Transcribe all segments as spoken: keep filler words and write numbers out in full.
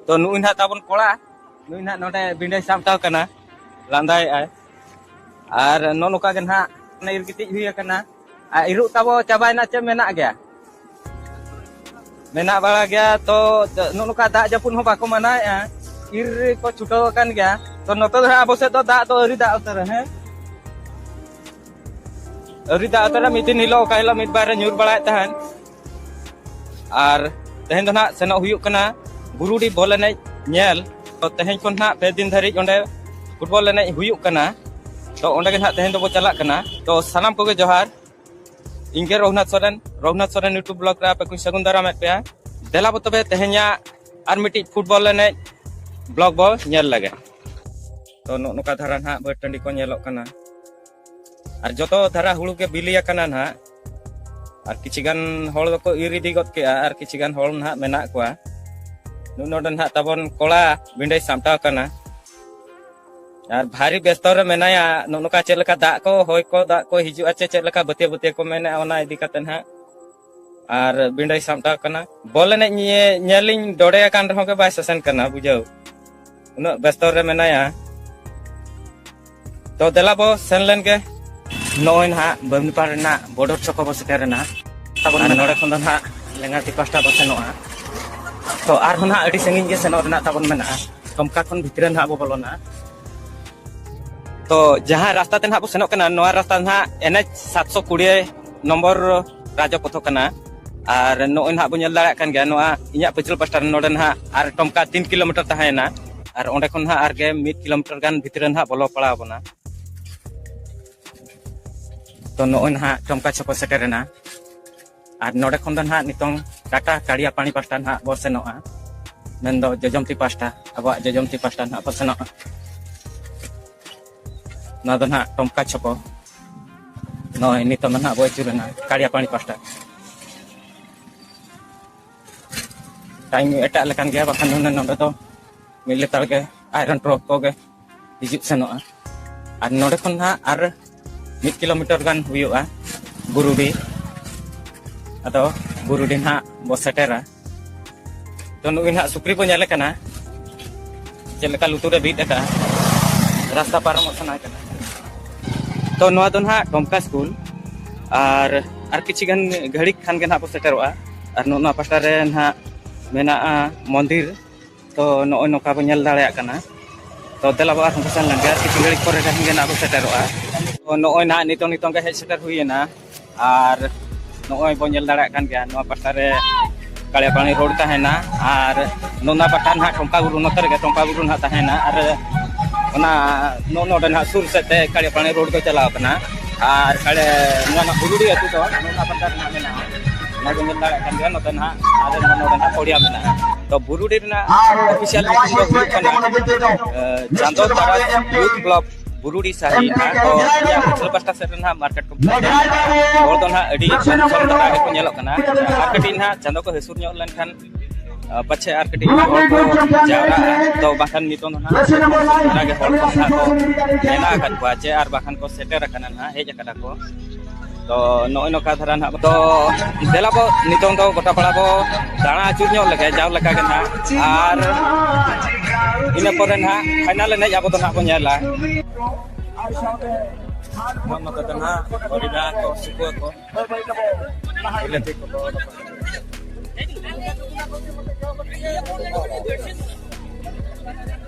ᱛᱚ ᱱᱩᱭ ᱱᱟᱦᱟᱜ ᱛᱟᱵᱚᱱ ᱠᱚᱲᱟ, ᱱᱩᱭ ᱱᱟᱦᱟᱜ ᱱᱚᱰᱮ ᱵᱤᱸᱰᱟᱹᱭ ᱥᱟᱢᱴᱟᱣ ᱠᱟᱱᱟ, ᱞᱟᱸᱫᱟᱭᱮᱫᱼᱟᱭ᱾ ᱟᱨ ᱱᱚᱜᱼᱚ ᱱᱚᱝᱠᱟ ᱜᱮ ᱱᱟᱦᱟᱜ ᱤᱨ ᱜᱤᱛᱤᱡ ᱦᱩᱭ ᱟᱠᱟᱱᱟ᱾ ᱟᱨ ᱤᱨᱚᱜ ᱛᱟᱵᱚ ᱪᱟᱵᱟᱭᱮᱱᱟ, ᱪᱮ ᱢᱮᱱᱟᱜ ᱜᱮᱭᱟ? ᱢᱮᱱᱟᱜ ᱵᱟᱲᱟ ᱜᱮᱭᱟ᱾ ᱛᱚ ᱱᱚᱜᱼᱚ ᱱᱚᱝᱠᱟ ᱫᱟᱜ ᱡᱟᱹᱯᱩᱫ ᱦᱚᱸ ᱵᱟᱠᱚ ᱢᱟᱱᱟᱣᱮᱫᱼᱟ, ᱤᱨ ᱨᱮᱠᱚ ᱪᱷᱩᱴᱟᱹᱣ ᱟᱠᱟᱱ ᱜᱮᱭᱟ᱾ ᱛᱚ ᱱᱚᱛᱮ ᱫᱚ ᱦᱟᱸᱜ ᱟᱵᱚ ᱥᱮᱫ ᱫᱚ ᱫᱟᱜ ᱫᱚ ᱟᱹᱣᱨᱤ ᱫᱟᱜ ᱩᱛᱟᱹᱨᱟ, ᱦᱮᱸ, ᱟᱹᱣᱨᱤ ᱫᱟᱜ ᱩᱛᱟᱹᱨᱟ᱾ ᱢᱤᱫ ᱫᱤᱱ ᱦᱤᱞᱳᱜ, ᱚᱠᱟ ᱦᱤᱞᱳᱜ ᱢᱤᱫ ᱵᱟᱨ ᱨᱮ ᱧᱩᱨ ᱵᱟᱲᱟᱭᱮᱫ ᱛᱟᱦᱮᱱ᱾ ᱟᱨ ᱛᱮᱦᱮᱧ ᱫᱚ ᱱᱟᱦᱟᱜ ᱥᱮᱱᱚᱜ ᱦᱩᱭᱩᱜ ᱠᱟᱱᱟ ᱵᱩᱨᱩᱰᱤ ᱵᱚᱞ ᱮᱱᱮᱡ ᱧᱮᱞ᱾ ᱛᱚ ᱛᱮᱦᱮᱧ ᱠᱷᱚᱱ ᱱᱟᱦᱟᱜ ᱯᱮ ᱫᱤᱱ ᱫᱷᱟᱹᱨᱤᱡ ᱚᱸᱰᱮ ᱯᱷᱩᱴᱵᱚᱞ ᱮᱱᱮᱡ ᱦᱩᱭᱩᱜ ᱠᱟᱱᱟ᱾ ᱛᱚ ᱚᱸᱰᱮ ᱜᱮ ᱱᱟᱦᱟᱜ ᱛᱮᱦᱮᱧ ᱫᱚᱵᱚ ᱪᱟᱞᱟᱜ ᱠᱟᱱᱟ᱾ ᱛᱚ ᱥᱟᱱᱟᱢ ᱠᱚᱜᱮ ᱡᱚᱦᱟᱨ᱾ ᱤᱧ ᱜᱮ ᱨᱚᱜᱷᱩᱱᱟᱛᱷ ᱥᱚᱨᱮᱱ, ᱨᱚᱜᱷᱩᱱᱟᱛᱷ ᱥᱚᱨᱮᱱ YouTube vlog ᱨᱮ ᱟᱯᱮ ᱠᱚᱧ ᱥᱟᱹᱜᱩᱱ ᱫᱟᱨᱟᱢᱮᱫ ᱯᱮᱭᱟ᱾ ᱫᱮᱞᱟ ᱵᱚ ᱛᱚᱵᱮ ᱛᱮᱦᱮᱧᱟᱜ ᱟᱨ ᱢᱤᱫᱴᱤᱡ ᱯᱷᱩᱴᱵᱚᱞ ᱮᱱᱮᱡ vlog ᱵᱚ ᱧᱮᱞ ᱞᱮᱜᱮ᱾ ᱛᱚ ᱱᱚᱜᱼᱚ ᱱᱚᱝᱠᱟ ᱫᱷᱟᱨᱟ ᱱᱟᱦᱟᱜ ᱵᱟᱹᱫᱽ ᱴᱟᱺᱰᱤ ᱠᱚ ᱧᱮᱞᱚᱜ ᱠᱟᱱᱟ᱾ ᱟᱨ ᱡᱚᱛᱚ ᱫᱷᱟᱨᱟ ᱦᱩᱲᱩ ᱜᱮ ᱵᱤᱞᱤ ᱟᱠᱟᱱᱟ ᱱᱟᱦᱟᱜ᱾ ᱟᱨ ᱠᱤᱪᱷᱤ ᱜᱟᱱ ᱦᱚᱲ ᱫᱚᱠᱚ ᱤᱨ ᱤᱫᱤ ᱜᱚᱫ ᱠᱮᱜᱼᱟ, ᱟᱨ ᱠᱤᱪᱷᱤ ᱜᱟᱱ ᱦᱚᱲ ᱱᱟᱦᱟᱜ ᱢᱮᱱᱟᱜ ᱠᱚᱣᱟ᱾ ᱱᱩᱭ ᱱᱚᱰᱮ ᱱᱟᱦᱟᱜ ᱛᱟᱵᱚᱱ ᱠᱚᱲᱟ ᱵᱤᱸᱰᱟᱹᱭ ᱥᱟᱢᱴᱟᱣ ᱠᱟᱱᱟ᱾ ᱟᱨ ᱵᱷᱟᱨᱤ ᱵᱮᱥᱛᱚ ᱨᱮ ᱢᱮᱱᱟᱭᱟ᱾ ᱱᱚᱜᱼᱚ ᱱᱚᱝᱠᱟ ᱪᱮᱫ ᱞᱮᱠᱟ ᱫᱟᱜ ᱠᱚ, ᱦᱚᱭ ᱠᱚ, ᱫᱟᱜ ᱠᱚ ᱦᱤᱡᱩᱜᱼᱟ ᱪᱮ ᱪᱮᱫ ᱞᱮᱠᱟ ᱵᱟᱹᱛᱭᱟᱹ ᱵᱟᱹᱛᱭᱟᱹ ᱠᱚ ᱢᱮᱱᱮᱜᱼᱟ, ᱚᱱᱟ ᱤᱫᱤ ᱠᱟᱛᱮ ᱱᱟᱦᱟᱜ᱾ ᱟᱨ ᱵᱤᱸᱰᱟᱹᱭ ᱥᱟᱢᱴᱟᱣ ᱠᱟᱱᱟ᱾ ᱵᱚᱞ ᱮᱱᱮᱡ ᱧᱮ-, ᱧᱮᱞᱤᱧ ᱰᱚᱰᱮ ᱟᱠᱟᱱ ᱨᱮᱦᱚᱸ ᱜᱮ ᱵᱟᱭ ᱥᱮᱥᱮᱱ ᱠᱟᱱᱟ, ᱵᱩᱡᱷᱟᱹᱣ᱾ ᱩᱱᱟᱹᱜ ᱵᱮᱥᱛᱚ ᱨᱮ ᱢᱮᱱᱟᱭᱟ᱾ ᱛᱚ ᱫᱮᱞᱟ ᱵᱚ ᱥᱮᱱ ᱞᱮᱱ ᱜᱮ᱾ ᱱᱚᱜᱼᱚᱭ ᱱᱟᱦᱟᱜ ᱵᱟᱹᱢᱱᱤᱯᱟᱲ ᱨᱮᱱᱟᱜ ᱵᱚᱰᱚᱨ ᱪᱷᱚᱠᱚ ᱵᱚ ᱥᱮᱴᱮᱨ ᱮᱱᱟ᱾ ᱛᱟᱵᱚᱱ ᱟᱨ ᱱᱚᱰᱮ ᱠᱷᱚᱱ ᱫᱚ ᱱᱟᱦᱟᱜ ᱞᱮᱸᱜᱟᱛᱤ ᱯᱟᱦᱴᱟ ᱵᱚ ᱥᱮᱱᱚᱜᱼᱟ᱾ ᱛᱚ ᱟᱨᱦᱚᱸ ᱱᱟᱦᱟᱜ ᱟᱹᱰᱤ ᱥᱟᱺᱜᱤᱧ ᱜᱮ ᱥᱮᱱᱚᱜ ᱨᱮᱱᱟᱜ ᱛᱟᱵᱚᱱ ᱢᱮᱱᱟᱜᱼᱟ᱾ ᱴᱚᱢᱠᱟ ᱠᱷᱚᱱ ᱵᱷᱤᱛᱨᱤ ᱱᱟᱦᱟᱜ ᱵᱚ ᱵᱚᱞᱚᱱᱟ᱾ ᱛᱚ ᱡᱟᱦᱟᱸ ᱨᱟᱥᱛᱟ ᱛᱮ ᱱᱟᱦᱟᱜ ᱵᱚ ᱥᱮᱱᱚᱜ ᱠᱟᱱᱟ, ᱱᱚᱣᱟ ᱨᱟᱥᱛᱟ ᱱᱟᱦᱟᱜ NH ᱥᱟᱛᱥᱚ ᱠᱩᱲᱤ ᱱᱚᱢᱵᱚᱨ ᱨᱟᱡᱽᱯᱚᱛᱷᱚ ᱠᱟᱱᱟ᱾ ᱟᱨ ᱱᱚᱜᱼᱚᱭ ᱱᱟᱦᱟᱜ ᱵᱚ ᱧᱮᱞ ᱫᱟᱲᱮᱭᱟᱜ ᱠᱟᱱ ᱜᱮᱭᱟ, ᱱᱚᱣᱟ ᱤᱧᱟᱹᱜ ᱯᱟᱹᱪᱷᱞᱟᱹ ᱯᱟᱦᱴᱟ ᱨᱮ ᱱᱚᱰᱮ ᱱᱟᱦᱟᱜ ᱟᱨ ᱴᱚᱢᱠᱟ ᱛᱤᱱ ᱠᱤᱞᱳᱢᱤᱴᱟᱨ ᱛᱟᱦᱮᱸᱭᱮᱱᱟ᱾ ᱟᱨ ᱚᱸᱰᱮ ᱠᱷᱚᱱ ᱱᱟᱦᱟᱜ ᱟᱨᱜᱮ ᱢᱤᱫ ᱠᱤᱞᱳᱢᱤᱴᱟᱨ ᱜᱟᱱ ᱵᱷᱤᱛᱨᱤ ᱨᱮ ᱱᱟᱦᱟᱜ ᱵᱚᱞᱚ ᱯᱟᱲᱟᱣ ᱟᱵᱚᱱᱟ᱾ ᱛᱚ ᱱᱚᱜᱼᱚᱭ ᱱᱟᱦᱟᱜ ᱴᱚᱢᱠᱟ ᱪᱷᱚᱠᱚ ᱥᱮᱴᱮᱨᱮᱱᱟ᱾ ᱟᱨ ᱱᱚᱰᱮ ᱠᱷᱚᱱ ᱫᱚ ᱱᱟᱦᱟᱜ ᱱᱤᱛᱚᱝ ᱴᱟᱴᱟ ᱠᱟᱲᱤᱭᱟᱯᱟᱲᱤ ᱯᱟᱦᱴᱟ ᱱᱟᱦᱟᱜ ᱵᱚ ᱥᱮᱱᱚᱜᱼᱟ, ᱢᱮᱱᱫᱚ ᱡᱚᱡᱚᱢᱛᱤ ᱯᱟᱦᱴᱟ, ᱟᱵᱚᱣᱟᱜ ᱡᱚᱡᱚᱢᱛᱤ ᱯᱟᱦᱴᱟ ᱱᱟᱦᱟᱜ ᱵᱚ ᱥᱮᱱᱚᱜᱼᱟ᱾ ᱱᱚᱣᱟ ᱫᱚ ᱱᱟᱦᱟᱜ ᱴᱚᱢᱠᱟ ᱪᱷᱚᱠᱚ᱾ ᱱᱚᱜᱼᱚᱭ ᱱᱤᱛᱚᱝ ᱫᱚ ᱱᱟᱦᱟᱜ ᱵᱚ ᱟᱹᱪᱩᱨᱮᱱᱟ ᱠᱟᱲᱤᱭᱟᱯᱟᱲᱤ ᱯᱟᱦᱴᱟ᱾ ᱴᱟᱭᱤᱢ ᱮᱴᱟᱜ ᱞᱮᱠᱟᱱ ᱜᱮᱭᱟ, ᱵᱟᱠᱷᱟᱱ ᱦᱩᱱᱟᱹᱝ ᱱᱚᱰᱮ ᱫᱚ ᱢᱤᱫ ᱞᱮᱛᱟᱲ ᱜᱮ ᱟᱭᱨᱚᱱ ᱴᱨᱟᱠ ᱠᱚᱜᱮ ᱦᱤᱡᱩᱜ ᱥᱮᱱᱚᱜᱼᱟ᱾ ᱟᱨ ᱱᱚᱰᱮ ᱠᱷᱚᱱ ᱱᱟᱦᱟᱜ ᱟᱨ ᱢᱤᱫ ᱠᱤᱞᱳᱢᱤᱴᱟᱨ ᱜᱟᱱ ᱦᱩᱭᱩᱜᱼᱟ ᱵᱩᱨᱩᱰᱤ᱾ ᱟᱫᱚ ᱵᱩᱨᱩᱰᱤ ᱱᱟᱦᱟᱜ ᱵᱚ ᱥᱮᱴᱮᱨᱟ᱾ ᱛᱚ, ᱱᱩᱭ ᱱᱟᱦᱟᱜ ᱥᱩᱠᱨᱤ ᱵᱚ ᱧᱮᱞᱮ ᱠᱟᱱᱟ, ᱪᱮᱫ ᱞᱮᱠᱟ ᱞᱩᱛᱩᱨ ᱨᱮ ᱵᱤᱫ ᱟᱠᱟᱫᱼᱟ, ᱨᱟᱥᱛᱟ ᱯᱟᱨᱚᱢᱚᱜ ᱥᱟᱱᱟᱭᱮ ᱠᱟᱱᱟ᱾ ᱛᱚ, ᱱᱚᱣᱟ ᱫᱚ ᱱᱟᱦᱟᱜ ᱰᱚᱢᱠᱟ ᱥᱠᱩᱞ, ᱟᱨ ᱟᱨ ᱠᱤᱪᱷᱤ ᱜᱟᱱ ᱜᱷᱟᱹᱲᱤᱡ ᱠᱷᱟᱱ ᱜᱮ ᱱᱟᱦᱟᱜ ᱵᱚ ᱥᱮᱴᱮᱨᱚᱜᱼᱟ᱾ ᱟᱨ ᱱᱚᱜᱼᱚ ᱱᱚᱣᱟ ᱯᱟᱥᱴᱟ ᱨᱮ ᱱᱟᱦᱟᱜ ᱢᱮᱱᱟᱜᱼᱟ ᱢᱚᱱᱫᱤᱨ᱾ ᱛᱚ, ᱱᱚᱜᱼᱚᱭ ᱱᱚᱝᱠᱟ ᱵᱚ ᱧᱮᱞ ᱫᱟᱲᱮᱭᱟᱜ ᱠᱟᱱᱟ᱾ ᱛᱚ, ᱫᱮᱞᱟ ᱵᱚ ᱟᱨᱦᱚᱸ ᱵᱚ ᱥᱮᱱ ᱞᱮᱱ ᱜᱮ, ᱟᱨ ᱠᱤᱪᱷᱩ ᱜᱷᱟᱹᱲᱤᱡ ᱯᱚᱨᱮ ᱠᱷᱟᱱ ᱜᱮ ᱱᱟᱦᱟᱜ ᱵᱚ ᱥᱮᱴᱮᱨᱚᱜᱼᱟ᱾ ᱛᱚ, ᱱᱚᱜᱼᱚᱭ ᱱᱟᱦᱟᱜ ᱱᱤᱛᱚᱝ ᱱᱤᱛᱚᱝ ᱜᱮ ᱦᱮᱡ ᱥᱮᱴᱮᱨ ᱦᱩᱭᱮᱱᱟ᱾ ᱟᱨ ᱱᱚᱜᱼᱚᱭ ᱵᱚ ᱧᱮᱞ ᱫᱟᱲᱮᱭᱟᱜ ᱠᱟᱱ ᱜᱮᱭᱟ, ᱱᱚᱣᱟ ᱯᱟᱥᱴᱟ ᱨᱮ ᱠᱟᱲᱤᱭᱟᱯᱟᱲᱤ ᱨᱳᱰ ᱛᱟᱦᱮᱱᱟ, ᱟᱨ ᱱᱚᱣᱟ ᱯᱟᱥᱴᱟ ᱱᱟᱦᱟᱜ ᱴᱚᱢᱠᱟ ᱵᱩᱨᱩ, ᱱᱚᱛᱮ ᱨᱮᱜᱮ ᱴᱚᱢᱠᱟ ᱵᱩᱨᱩ ᱱᱟᱦᱟᱜ ᱛᱟᱦᱮᱱᱟ᱾ ᱟᱨ ᱚᱱᱟ ᱱᱚ-, ᱱᱚᱰᱮ ᱱᱟᱦᱟᱜ ᱥᱩᱨ ᱥᱮᱫ ᱛᱮ ᱠᱟᱲᱤᱭᱟᱯᱟᱲᱤ ᱨᱳᱰ ᱫᱚ ᱪᱟᱞᱟᱣ ᱠᱟᱱᱟ᱾ ᱟᱨ ᱠᱟᱲᱮ-, ᱱᱚᱣᱟ ᱱᱟᱦᱟᱜ ᱵᱩᱨᱩᱰᱤ ᱟᱹᱛᱩ ᱫᱚ ᱱᱚᱣᱟ ᱯᱟᱥᱴᱟ ᱨᱮ ᱱᱟᱦᱟᱜ ᱢᱮᱱᱟᱜᱼᱟ᱾ ᱚᱱᱟ ᱵᱚ ᱧᱮᱞ ᱫᱟᱲᱮᱭᱟᱜ ᱠᱟᱱ ᱜᱮᱭᱟ, ᱱᱚᱛᱮ ᱱᱟᱦᱟᱜ ᱟᱨ ᱱᱚᱰᱮ ᱱᱟᱦᱟᱜ ᱯᱚᱲᱤᱭᱟ ᱢᱮᱱᱟᱜᱼᱟ᱾ ᱛᱚ, ᱵᱩᱨᱩᱰᱤ ᱨᱮᱱᱟᱜ ᱚᱯᱷᱤᱥᱤᱭᱟᱞ ᱧᱩᱛᱩᱢ ᱫᱚ ᱦᱩᱭᱩᱜ ᱠᱟᱱᱟ, ᱮ, ᱪᱟᱸᱫᱚ ᱛᱟᱨᱟ ᱭᱩᱛᱷ ᱠᱞᱟᱵᱽ ᱵᱩᱨᱩᱰᱤ ᱥᱟᱦᱤ ᱱᱟᱦᱟᱜ᱾ ᱛᱚ, ᱤᱧᱟᱹᱜ ᱯᱤᱪᱷᱞᱟᱹ ᱯᱟᱥᱴᱟ ᱥᱮᱫ ᱨᱮ ᱱᱟᱦᱟᱜ ᱢᱟᱨᱠᱮᱴ ᱠᱚᱢᱯᱞᱮᱠᱥ ᱨᱮ ᱦᱚᱲ ᱫᱚ ᱱᱟᱦᱟᱜ ᱟᱹᱰᱤ ᱠᱚᱢ ᱠᱚᱢ ᱫᱷᱟᱨᱟ ᱜᱮᱠᱚ ᱧᱮᱞᱚᱜ ᱠᱟᱱᱟ᱾ ᱟᱨ ᱠᱟᱹᱴᱤᱡ ᱱᱟᱦᱟᱜ ᱪᱟᱸᱫᱚ ᱠᱚ ᱦᱟᱹᱥᱩᱨ ᱧᱚᱜ ᱞᱮᱱᱠᱷᱟᱱ, ᱟ, ᱯᱟᱪᱷᱮ ᱟᱨ ᱠᱟᱹᱴᱤᱡ ᱦᱚᱲ ᱠᱚ ᱡᱟᱣᱨᱟᱜᱼᱟ᱾ ᱛᱚ, ᱵᱟᱠᱷᱟᱱ ᱱᱤᱛᱚᱝ ᱫᱚ ᱱᱟᱦᱟᱜ ᱫᱷᱟᱨᱟ ᱜᱮ ᱦᱚᱲ ᱠᱚ ᱱᱟᱦᱟᱜ ᱠᱚ ᱢᱮᱱᱟᱜ ᱟᱠᱟᱫ ᱠᱚᱣᱟ, ᱪᱮ ᱟᱨ ᱵᱟᱠᱷᱟᱱ ᱠᱚ ᱥᱮᱴᱮᱨ ᱟᱠᱟᱱᱟ ᱱᱟᱦᱟᱜ, ᱦᱮᱡ ᱟᱠᱟᱱᱟ ᱠᱚ᱾ ᱛᱚ, ᱱᱚᱜᱼᱚᱭ ᱱᱚᱝᱠᱟ ᱫᱷᱟᱨᱟ ᱱᱟᱦᱟᱜ᱾ ᱛᱚ, ᱫᱮᱞᱟ ᱵᱚ ᱱᱤᱛᱚᱝ ᱫᱚ ᱜᱚᱴᱟ ᱯᱟᱲᱟ ᱵᱚ ᱫᱟᱬᱟ ᱟᱹᱪᱩᱨ ᱧᱚᱜ ᱞᱮᱜᱮ, ᱡᱟᱣ ᱞᱮᱠᱟ ᱜᱮ ᱱᱟᱦᱟᱜ᱾ ᱟᱨ ᱤᱱᱟᱹ ᱯᱚᱨᱮ ᱱᱟᱦᱟᱜ ᱯᱷᱟᱭᱱᱟᱞ ᱮᱱᱮᱡ ᱟᱵᱚ ᱫᱚ ᱱᱟᱦᱟᱜ ᱵᱚ ᱧᱮᱞᱟ᱾ ᱱᱚᱜᱼᱚ ᱱᱚᱛᱮ ᱫᱚ ᱱᱟᱦᱟᱜ ᱦᱚᱨᱤᱱᱟ ᱠᱚ, ᱥᱩᱠᱩ ᱠᱚ, ᱵᱤᱞᱟᱹᱛᱤ ᱠᱚ ᱫᱚ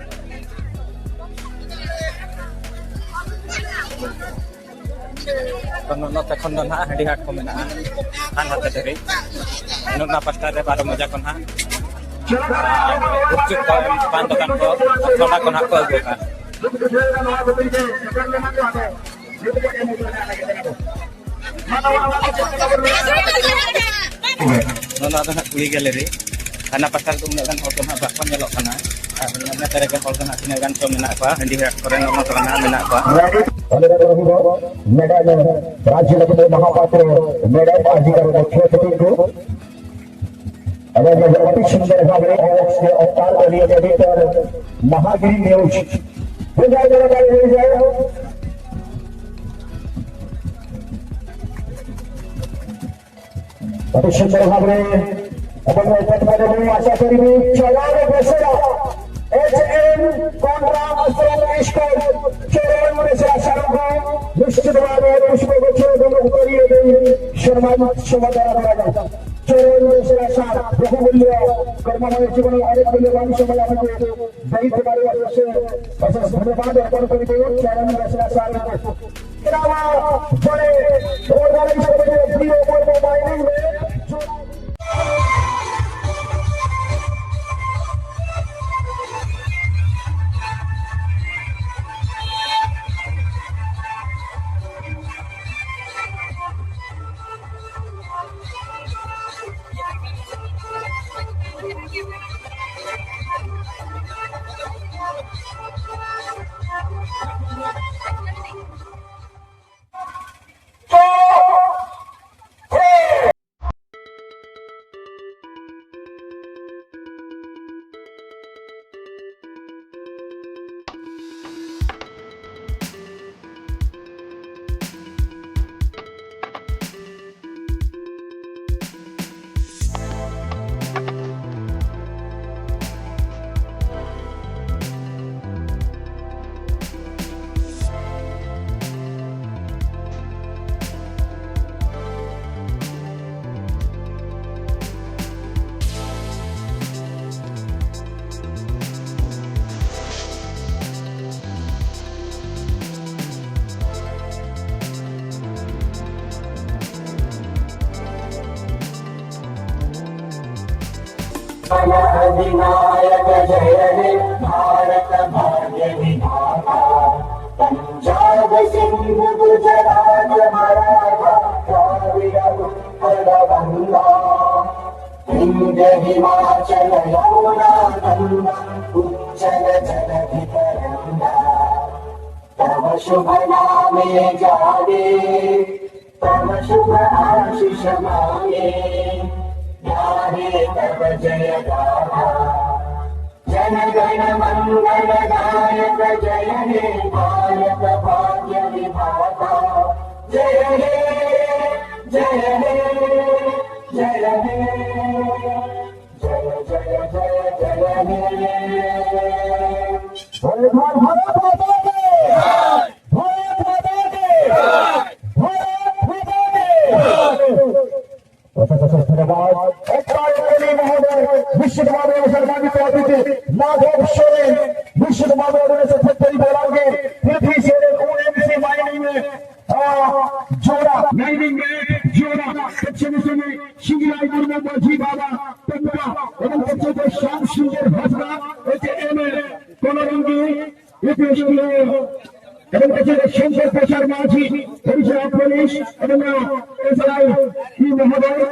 ᱛᱚ, ᱱᱚ-, ᱱᱚᱛᱮ ᱠᱷᱚᱱ ᱫᱚ ᱱᱟᱦᱟᱜ ᱦᱟᱺᱰᱤ ᱦᱟᱴ ᱠᱚ ᱢᱮᱱᱟᱜᱼᱟ, ᱦᱟᱱ ᱦᱟᱛᱮ ᱫᱷᱟᱹᱨᱤᱡ᱾ ᱱᱚᱣᱟ ᱯᱟᱥᱴᱟ ᱨᱮ ᱵᱟᱨᱚ ᱢᱚᱡᱟ ᱠᱚ ᱱᱟᱦᱟᱜ, ᱟᱨ ᱜᱩᱯᱪᱩᱯ ᱠᱚ, ᱯᱟᱱ ᱫᱚᱠᱟᱱ ᱠᱚ, ᱛᱷᱚᱲᱟ ᱠᱚ ᱱᱟᱦᱟᱜ ᱠᱚ ᱟᱹᱜᱩ ᱟᱠᱟᱫ᱾ ᱱᱚᱣᱟ ᱫᱚ ᱱᱟᱦᱟᱜ ᱠᱩᱲᱤ ᱜᱮᱞᱟᱨᱤ᱾ ᱦᱟᱱᱟ ᱯᱟᱥᱴᱟ ᱨᱮᱫᱚ ᱩᱱᱟᱹᱜ ᱜᱟᱱ ᱦᱚᱲ ᱫᱚ ᱱᱟᱦᱟᱜ ᱵᱟᱠᱚ ᱧᱮᱞᱚᱜ ᱠᱟᱱᱟ᱾ ᱟᱨ ᱱᱚᱛᱮ ᱨᱮᱜᱮ ᱦᱚᱲ ᱫᱚ ᱱᱟᱦᱟᱜ ᱛᱤᱱᱟᱹᱜ ᱜᱟᱱ ᱪᱚ ᱢᱮᱱᱟᱜ ᱠᱚᱣᱟ, ᱦᱟᱺᱰᱤ ᱦᱟᱴ ᱠᱚᱨᱮ ᱱᱚᱜᱼᱚ ᱱᱚᱝᱠᱟ ᱱᱟᱦᱟᱜ ᱢᱮᱱᱟᱜ ᱠᱚᱣᱟ᱾ ᱚᱸᱰᱮ ᱫᱚ ᱨᱚᱵᱤ ᱫᱚ ᱢᱮᱰᱟ ᱧᱮᱞ, ᱨᱟᱡᱽ ᱞᱚᱠᱷᱢᱤ ᱢᱟᱦᱟᱯᱟᱛᱨᱚ ᱢᱮᱰᱟ ᱯᱟᱹᱦᱤ ᱠᱟᱨᱚ ᱫᱚ ᱪᱷᱚ ᱛᱟᱹᱨᱤᱠᱷ ᱠᱚ ᱟᱵᱚ ᱫᱚ ᱚᱛᱤ ᱥᱩᱱᱫᱚᱨ ᱵᱷᱟᱵᱽ ᱨᱮ ᱚᱠᱥ ᱚᱠᱟᱞ ᱚᱞᱤᱭᱟ ᱮᱰᱤᱴᱚᱨ ᱢᱟᱦᱟᱜᱤᱨᱤ ᱱᱤᱭᱩᱡᱽ᱾ ᱚᱛᱤ ᱥᱩᱱᱫᱚᱨ ᱵᱷᱟᱵᱽ ᱨᱮ ᱟᱵᱚ ᱱᱚᱣᱟ ᱯᱟᱛᱷᱟᱢ ᱨᱮᱵᱚᱱ ᱟᱥᱟ ᱠᱚᱨᱤ ᱪᱟᱞᱟᱣ ᱵᱮᱥᱮᱨᱟ ᱮᱪ ᱮᱢ ᱠᱚᱱᱨᱟᱢ ᱟᱥᱨᱚᱢ ᱥᱠᱩᱞ ᱪᱚᱨᱚᱱ ᱵᱮᱥᱮᱨᱟ ᱥᱟᱨᱚᱝᱜ ᱱᱤᱥᱪᱤᱛ ᱵᱷᱟᱵᱮ ᱯᱩᱥᱯᱚ ᱜᱩᱪᱷᱚ ᱮᱵᱚᱝ ᱩᱛᱛᱚᱨᱤᱭᱟᱹ ᱫᱮᱭ ᱥᱚᱱᱢᱟᱱ ᱥᱚᱢᱟᱫᱟᱱ ᱠᱚᱨᱟ ᱡᱟᱣ᱾ ᱪᱚᱨᱚᱱ ᱵᱮᱥᱮᱨᱟ ᱥᱟᱨ ᱵᱚᱦᱩ ᱢᱩᱞᱞᱚ ᱠᱚᱨᱢᱚᱢᱚᱭ ᱡᱤᱵᱚᱱ ᱚᱱᱮᱠ ᱢᱩᱞᱞᱚᱵᱟᱱ ᱥᱚᱢᱚᱭ ᱟᱯᱮ ᱠᱚ ᱫᱟᱭᱤᱛᱛᱚ ᱵᱟᱨᱮ ᱚᱯᱷᱤᱥ ᱥᱮ ᱵᱤᱥᱮᱥ ᱫᱷᱚᱱᱭᱚᱵᱟᱫ ᱚᱨᱯᱚᱱ ᱠᱚᱨᱤ ᱪᱚᱨᱚᱱ ᱵᱮᱥᱮᱨᱟ ᱥᱟᱨ ᱠᱚ᱾ ᱪᱟᱞᱟᱣ ᱵᱚᱲᱮ ᱚᱨᱜᱟᱱᱟᱭᱡᱟᱨ ᱠᱚ ᱯᱨᱤᱭᱚ ᱢᱩᱨᱢᱩ ᱢᱟᱭᱱᱤᱝ ᱨᱮ विनायक जय हे भारत भाग्य विधाता। पंजाब सिंध गुजरात मराठा द्राविड़ उत्कल गंगा। विंध्य हिमाचल यमुना गंगा उज्जल जलधि तरंगा। तव शुभ नामे जागे तव शुभ आशीष मांगे। गाहे तव जय गाथा। जन गण मंगल दायक जय हे दायक भाग्य विधाता। जय हे जय हे। भारत माता की, भारत माता की, भारत माता की। অশেষ অশেষ ধন্যবাদ। একবার কলি মহোদয়, নিশ্চিতভাবে সম্মানিত অতিথি লাঘব সোরেন, নিশ্চিতভাবে উনিশশো সত্তর বলাঙ্গে পৃথ্বী সেনের ওএমসি মাইনিং এ, আহ, জোড়া, মাইনিং এ জোড়া, সেকশন হিসেবে সিংহরায় মুর্মু মাঝি বাবা, টুকরা এবং সেকশন শ্যাম সিংহের ভাষা, এই যে এম এ কোনরঙ্গী, ইতিহাস এবং এখানে শঙ্কর প্রসাদ মাঝি, হরিশরা পুলিশ এবং এসআই কি মহোদয়,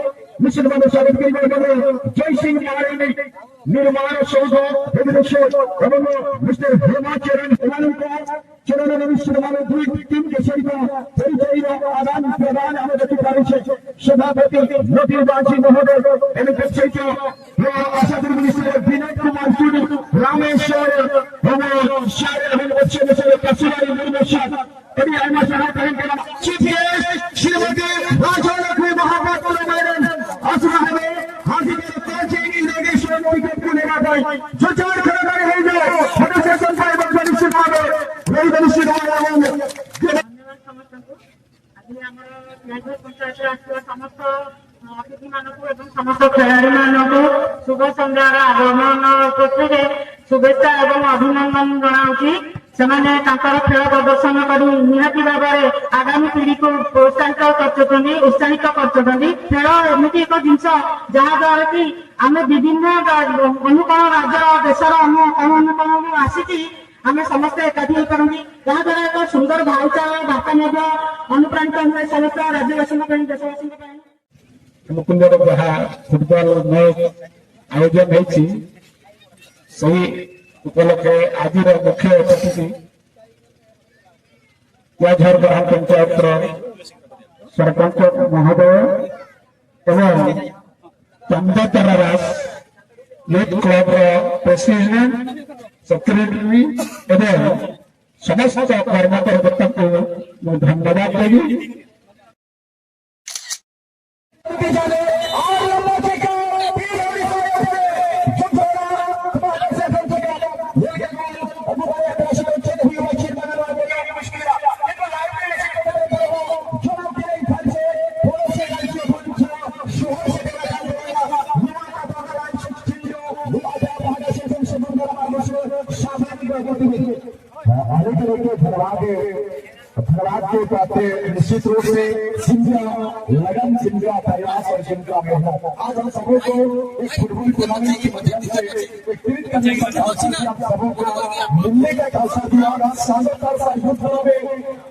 নিশ্চিতভাবে স্বাগত করিবার বলে জয় সিং মহারানী নির্মাণ সৌধ পরিদর্শক এবং মিস্টার হেমাচরণ এমানক চরণরে নিশ্চিতভাবে দুই টিম কে সহিত পরিচয় আদান প্রদান আমাদের পারিছে সভাপতি নবীন মাঝি মহোদয় এবং সহিত ᱱᱚᱣᱟ ᱟᱥᱟ ᱫᱩᱨᱜᱩ ᱥᱮ ᱵᱤᱱᱚᱭ ᱠᱩᱢᱟᱨ ᱴᱩᱰᱩ, ᱨᱟᱢᱮᱥᱣᱚᱨ, ᱦᱚᱢᱚᱨ, ᱥᱟᱨ ᱮᱵᱚᱝ ᱚᱪᱪᱷᱮ ᱵᱤᱥᱚᱭ ᱠᱟᱥᱩᱨᱟᱭ ᱢᱩᱨᱢᱩ ᱥᱟᱨ, ᱟᱹᱰᱤ ᱟᱭᱢᱟ ᱥᱟᱨᱦᱟᱣ ᱛᱟᱦᱮᱱ ᱠᱟᱱᱟ᱾ ᱪᱤᱯ ᱜᱮᱥᱴ ᱥᱨᱤᱢᱚᱛᱤ ᱨᱟᱡᱚᱞᱚᱠᱷᱢᱤ ᱢᱚᱦᱟᱯᱟᱛᱨᱚ ᱢᱮᱱᱚᱱ ᱟᱥᱲᱟ ᱨᱮ ᱦᱟᱹᱡᱤ ᱠᱚᱞᱮᱡᱽ ᱤᱱᱚᱜᱨᱮᱥᱚᱱ ᱴᱤᱠᱤᱴ ᱠᱚ ᱞᱮᱱᱟ ᱛᱟᱭ ᱡᱚᱡᱚᱲ ᱠᱷᱟᱱᱟ ᱫᱟᱨᱮ ᱦᱮᱡ ᱦᱚᱴᱚ ᱥᱮᱥᱚᱱ ᱯᱟᱭᱵᱟ ᱵᱟᱹᱱᱤᱥᱤ ᱵᱟᱵᱮ ᱨᱚᱭ ᱵᱟᱹᱱᱤᱥᱤ ᱵᱟᱵᱮ ᱟᱵᱚ ᱟᱹᱰᱤ ᱟᱢᱟᱨ ᱯᱚᱧᱪᱟᱭᱮᱛ ᱨᱮ ᱟᱥᱚᱞ ᱥᱚᱢᱚᱥᱛᱚ ଅତିଥିମାନଙ୍କୁ ଏବଂ ସମସ୍ତ ଖେଳାଳିମାନଙ୍କୁ ଶୁଭ ସନ୍ଧ୍ୟାର ଆଗମନ ଉପଲକ୍ଷେ ଶୁଭେଚ୍ଛା ଏବଂ ଅଭିନନ୍ଦନ ଜଣାଉଛି। ସେମାନେ ତାଙ୍କର ଖେଳ ପ୍ରଦର୍ଶନ କରି ନିହାତି ଭାବରେ ଆଗାମୀ ପିଢ଼ିକୁ ପ୍ରୋତ୍ସାହିତ କରୁଛନ୍ତି, ଉତ୍ସାହିତ କରୁଛନ୍ତି। ଖେଳ ଏମିତି ଏକ ଜିନିଷ ଯାହା ଦ୍ୱାରା କି ଆମେ ବିଭିନ୍ନ ରା-, ଅନୁକୋଣ ରାଜ୍ୟର, ଦେଶର ଅନ-, ଅଣୁ ଅନୁକୋଣରୁ ଆସିକି ଆମେ ସମସ୍ତେ ଏକାଠି ହେଇପାରନ୍ତି। ଯାହା ଦ୍ୱାରା ଏକ ସୁନ୍ଦର ଭାଇଚାରା ବାର୍ତ୍ତା ମଧ୍ୟ ଅନୁପ୍ରାଣିତ ହୁଏ ସମସ୍ତ ରାଜ୍ୟବାସୀଙ୍କ ପାଇଁ, ଦେଶବାସୀଙ୍କ ପାଇଁ। ମୁକୁନ୍ଦର ଯାହା ଫୁଟବଲ ମ୍ୟାଚ ଆୟୋଜନ ହେଇଛି, ସେହି ଉପଲକ୍ଷେ ଆଜିର ମୁଖ୍ୟ ଅତିଥି କୁଆଝର ବରାମ ପଞ୍ଚାୟତର ସରପଞ୍ଚ ମହୋଦୟ ଏବଂ ଚାନ୍ଦାତାରା ଦାସ ୟୁଥ କ୍ଲବର ପ୍ରେସିଡେଣ୍ଟ, ସେକ୍ରେଟାରୀ ଏବଂ ସମସ୍ତ କର୍ମକର୍ତ୍ତାଙ୍କୁ ମୁଁ ଧନ୍ୟବାଦ ଦେବି। रात के प्राप्त निश्चित रूप से जिनका लगन, जिनका प्रयास और जिनका मेहनत। आज हम सबों को इस फुटबॉल टूर्नामेंट के माध्यम से एक प्रेरित करने का अवसर दिया, आप सबों को मिलने का एक अवसर दिया। शानदार सा यूथ क्लब है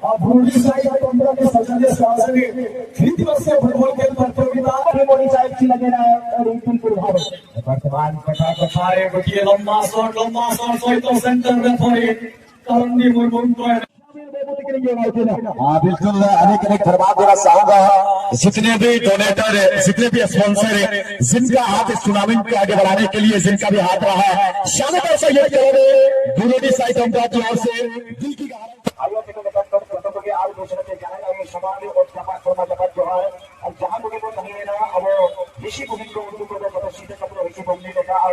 और भूरी साई पंद्रह के सौजन्य से आयोजित द्वितीय वर्षीय फुटबॉल खेल प्रतियोगिता मोड़ी साइड की लगे रहा है और एक दिन पूर्व वर्तमान कथा कथा है। गोटिए लंबा शॉट, लंबा शॉट, सहित सेंटर रेफरी करंदी मुर्मू को हाँ, बिल्कुल। अनेक अनेक धन्यवाद देना चाहूंगा जितने भी डोनेटर है, जितने भी स्पॉन्सर है, जिनका हाथ इस टूर्नामेंट को आगे बढ़ाने के लिए जिनका भी हाथ रहा है, शानदार सा ये करेंगे गुरुजी साई पंद्रह की ओर से दिल की गहराई। ᱟᱭᱳ ᱛᱟᱠᱚ ᱞᱮᱠᱟᱱ ᱠᱚ ᱡᱚᱛᱚ ᱠᱚᱜᱮ ᱟᱨ ᱜᱷᱳᱥᱚᱱᱟ ᱛᱮ ᱡᱟᱦᱟᱸᱭ ᱟᱭᱳ ᱥᱚᱢᱟᱱ ᱨᱮ ᱚᱛ ᱡᱟᱯᱟᱜ ᱥᱮᱨᱢᱟ ᱡᱟᱯᱟᱜ ᱡᱚᱦᱟᱨ᱾ ᱟᱨ ᱡᱟᱦᱟᱸ ᱠᱚᱜᱮ ᱵᱚᱱ ᱛᱟᱦᱮᱸᱭᱮᱱᱟ ᱟᱵᱚ ᱨᱤᱥᱤ ᱢᱩᱱᱤ ᱠᱚ, ᱩᱱᱠᱩ ᱠᱚᱫᱚ ᱡᱚᱛᱚ ᱥᱤᱫᱷᱟᱹ ᱠᱟᱛᱮ ᱨᱤᱥᱤ ᱢᱩᱱᱤ ᱞᱮᱠᱟ ᱟᱨ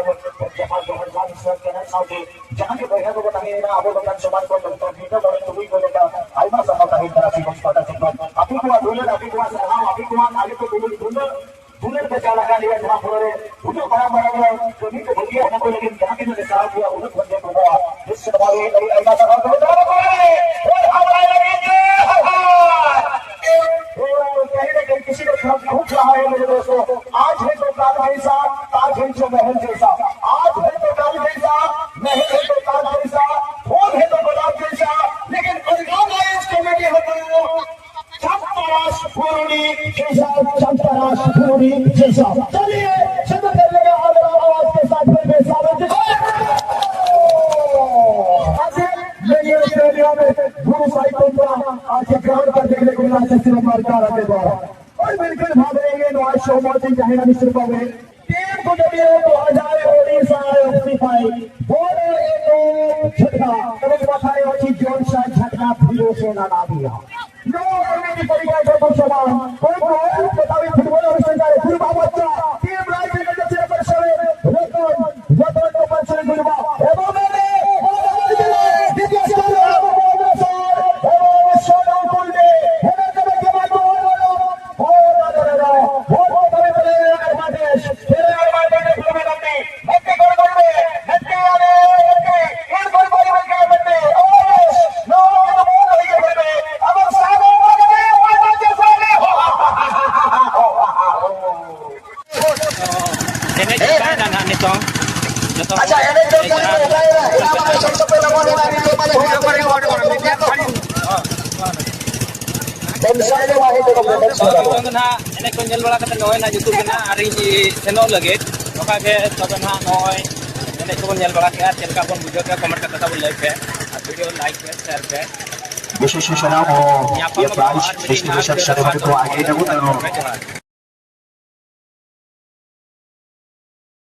ᱡᱟᱦᱟᱸ ᱡᱚᱦᱟᱨ ᱡᱟᱦᱟᱸ ᱵᱤᱥᱣᱟᱥ ᱠᱟᱱᱟ, ᱥᱟᱶᱛᱮ ᱡᱟᱦᱟᱸ ᱜᱮ ᱵᱚᱭᱦᱟ ᱠᱚᱵᱚ ᱛᱟᱦᱮᱸᱭᱮᱱᱟ ᱟᱵᱚ ᱞᱮᱠᱟᱱ ᱥᱚᱢᱟᱡᱽ ᱠᱚ ᱰᱚᱠᱴᱚᱨ ᱵᱷᱤᱢᱨᱟᱣ ᱜᱚᱲᱚ ᱛᱩᱞᱩᱡ ᱠᱚ ᱞᱮᱠᱟ ᱟᱭᱢᱟ ᱥᱟᱨᱦᱟᱣ ᱛᱟᱦᱮᱸ ᱠᱟᱱᱟ ᱥᱤᱵᱚᱱ ᱯᱟᱦᱴᱟ ᱥᱮᱫ ᱠᱷᱚᱱ᱾ ᱟᱯᱮ ᱠᱚᱣᱟᱜ ᱫᱩᱞᱟᱹᱲ, ᱟᱯᱮ ᱠᱚᱣᱟᱜ ᱥᱟᱨᱦᱟᱣ, ᱟᱯᱮ ᱠᱚᱣᱟᱜ ᱟᱞᱮ ᱠᱚ ᱫᱩᱞᱟᱹᱲ, ᱫᱩᱞᱟᱹᱲ ᱫᱩᱞᱟᱹᱲ ᱯᱮ ᱪᱟᱞ ᱟᱠᱟᱫ ᱞᱮᱭᱟ ᱱᱚᱣᱟ ᱯᱚᱨᱮ ᱨᱮ ᱩᱱᱟᱹᱜ ᱢᱟᱨᱟᱝ ᱢᱟᱨᱟᱝ ᱠᱟᱹᱢᱤ ᱠᱚ ᱵᱷᱟᱹᱜᱤᱭᱟ, ᱚᱱᱟ ᱠᱚ ᱞᱟᱹᱜᱤᱫ ᱡᱟᱦᱟᱸ ᱛᱤᱱᱟᱹᱜ ᱞᱮ ᱥᱟᱨᱦᱟᱣ ᱠᱚᱣᱟ ᱩᱱᱟᱹᱜ ᱠᱷᱚᱱ ᱜᱮ ᱠᱚᱢᱚᱜᱼᱟ᱾ ᱱᱤᱥᱪᱤᱛ ᱵᱷᱟᱵᱮ ᱟᱹᱰᱤ ᱟᱭᱢᱟ ᱥᱟᱨᱦᱟᱣ ᱠᱚ ᱪᱟᱞ ᱟᱠᱟᱫ ᱞᱮᱭᱟ᱾ ᱦᱳᱭ, ᱟᱵᱚ ᱟᱭᱢᱟ ᱜᱮ ᱡᱮ ᱦᱟᱦᱟᱲ᱾ ᱠᱟᱹᱦᱤ ᱱᱟ ᱠᱟᱹᱦᱤ ᱠᱤᱪᱷᱩ ᱫᱚ ᱠᱷᱩᱵ ᱞᱟᱦᱟ ᱦᱩᱭ ᱞᱮᱱᱟ ᱫᱳᱥᱛᱳ᱾ आज है तो काल जैसा, ताज है तो महल जैसा। आज है तो काल जैसा, महल है तो ताज जैसा, फूल है तो गुलाब जैसा, लेकिन ऑर्गेनाइज कमेटी है तो चंपारास फुलुनी जैसा, चंपारास फुलुनी जैसा। चलिए, शुरू कर लेंगे आदर और आवाज के साथ फिर से स्वागत। आज ये स्टेडियम में गुरु साई पंद्रह आज के ग्राउंड पर देखने को मिला, जैसे हमारे तारा के द्वारा। और बिल्कुल भाग रहे हैं नवाज शोमा जी, चाहे ना मिस्टर बाबू। टीम को जब ये दो हजार ओडिशा सिपाही बोलो, ये तो झटका, कभी पता नहीं होती जोन सा झटका फिर से लगा दिया। नो, ये भी तरीका है, बिल्कुल समान। कोई, कोई बतावे फुटबॉल और संचार, फुटबॉल बच्चा, टीम राइट में जब से पर से रतन, रतन को पर से गुरुबा। एवं मैंने, एवं मैंने, एवं मैंने, एवं मैंने, ᱱᱤᱛᱚᱝ ᱫᱚ ᱱᱟᱦᱟᱜ ᱮᱱᱮᱡ ᱠᱚ ᱧᱮᱞ ᱵᱟᱲᱟ ᱠᱟᱛᱮ ᱱᱚᱜᱼᱚᱭ ᱱᱟᱦᱟᱜ ᱡᱩᱛᱩᱜ ᱠᱟᱱᱟ ᱟᱨ ᱤᱧ ᱥᱮᱱᱚᱜ ᱞᱟᱹᱜᱤᱫ᱾ ᱱᱚᱝᱠᱟ ᱜᱮ ᱛᱚᱵᱮ ᱱᱟᱦᱟᱜ ᱱᱚᱜᱼᱚᱭ ᱮᱱᱮᱡ ᱠᱚᱵᱚᱱ ᱧᱮᱞ ᱵᱟᱲᱟ ᱠᱮᱜᱼᱟ, ᱪᱮᱫ ᱞᱮᱠᱟ ᱵᱚᱱ ᱵᱩᱡᱷᱟᱹᱣ ᱠᱮᱜᱼᱟ, comment ᱠᱟᱛᱮ ᱛᱟᱵᱚᱱ ᱞᱟᱹᱭ ᱯᱮ ᱟᱨ video like ᱯᱮ, share ᱯᱮ᱾ विशेष सूचना हो, ये प्राइस डिस्ट्रीब्यूशन सेरेमनी को आगे नहीं बढ़ाओ।